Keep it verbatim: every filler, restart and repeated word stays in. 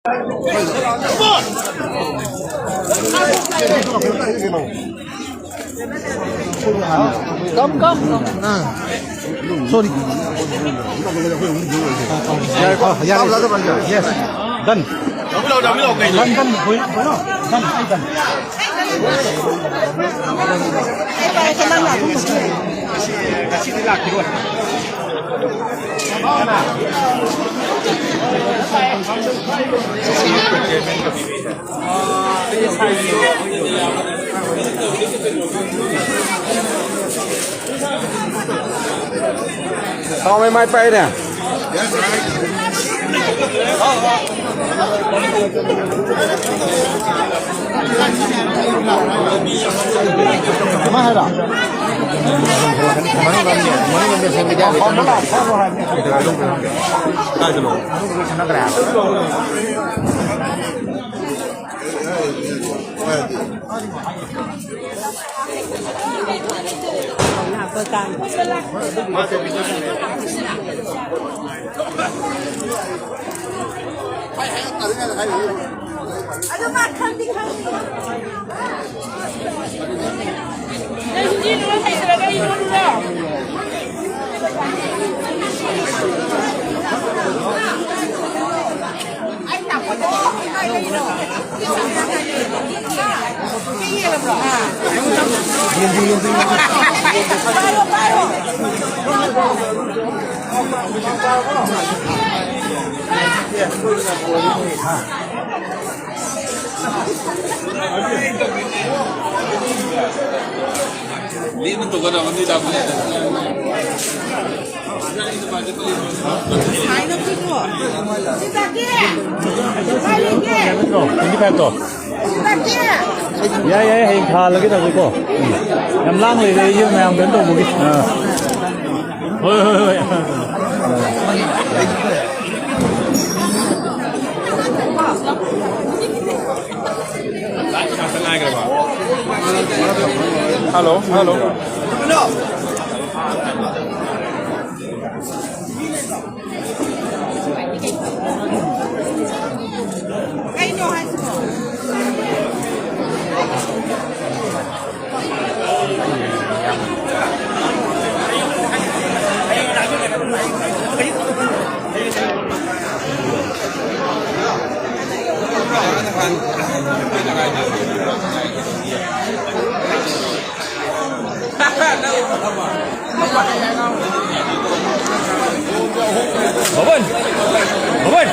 Come, come, come. Sorry. ꯌꯥꯔꯦ, ꯐ-, ꯌꯥꯔꯦ꯫ Yes. Done꯫ Done, done꯫ ꯂꯣꯏ-, ꯂꯣꯏꯔꯣ? Done, ꯑꯩ done꯫ ꯊꯥꯎ ꯃꯩ ꯃꯥꯏ ꯄꯥꯛꯏꯅꯦ꯫ ꯀꯃꯥꯏ ꯍꯥꯏꯔꯣ? ꯀꯥꯏꯗꯅꯣ? ꯑꯗꯨ ꯃꯥ ꯈꯪꯗꯤ ꯈꯪꯗꯤ꯫ ꯅꯪ ꯍꯤꯟꯗꯤ ꯂꯣꯟ ꯍꯩꯇ꯭ꯔꯒ ꯏꯔꯣꯜꯂꯨꯔꯣ? ꯅꯠꯇ꯭ꯔꯣ? Twenty five ꯇꯣ? ꯌꯥꯏ, ꯌꯥꯏ, ꯍꯌꯦꯡ ꯊꯥꯍꯜꯂꯒꯦ ꯇꯧꯕꯀꯣ꯫ ꯎꯝ꯫ ꯌꯥꯝ ꯂꯥꯡ ꯂꯩꯔꯦ, ꯑꯩꯁꯨ ꯃꯌꯥꯝ ꯀꯩꯅꯣ ꯇꯧꯕꯒꯤ꯫ ꯑꯥ꯫ ꯍꯣꯏ, ꯍꯣꯏ, ꯍꯣꯏ꯫ Hello, hello. ꯕꯕꯟ! ꯕꯕꯟ!